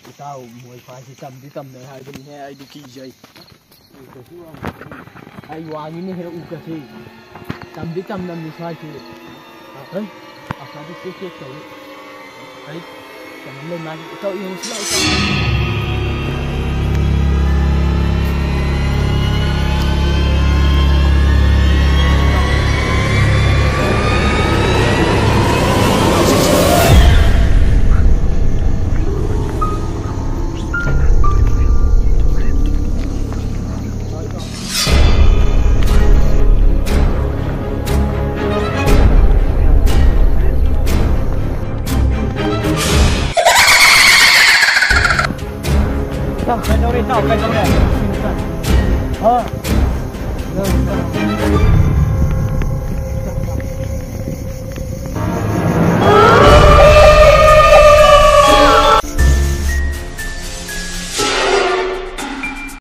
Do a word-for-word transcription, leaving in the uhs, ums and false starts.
ꯏꯇꯥꯎ, ꯃꯣꯏ ꯈ꯭ꯋꯥꯏꯁꯤ ꯇꯝꯗꯤ ꯇꯝꯅꯩ ꯍꯥꯏꯕꯅꯤꯍꯦ, ꯑꯩꯗꯤ ꯀꯤꯖꯩ꯫ ꯑꯩ ꯋꯥꯡꯉꯤꯅꯦ ꯍꯦ ꯎ ꯀꯁꯤ꯫ ꯇꯝꯗꯤ ꯇꯝꯅꯕꯅꯤ ꯁ꯭ꯋꯥꯏꯁꯤ꯫ ꯍꯩ, ꯑꯁꯥꯗꯤ ꯆꯦꯛ ꯆꯦꯛ ꯇꯧꯏ꯫ ꯍꯩ, ꯀꯩꯅꯣꯝ ꯂꯩ ꯃꯥꯜꯂꯤ꯫ ꯏꯇꯥꯎ, ꯌꯦꯡꯉꯨꯁꯤ ꯂꯥꯎ, ꯏꯇꯥꯎ꯫ ꯏꯇꯥꯎ, ꯀꯩꯗꯧꯔꯦ, ꯏꯇꯥꯎ, ꯀꯩꯗꯧꯔꯦ? ꯍꯥ?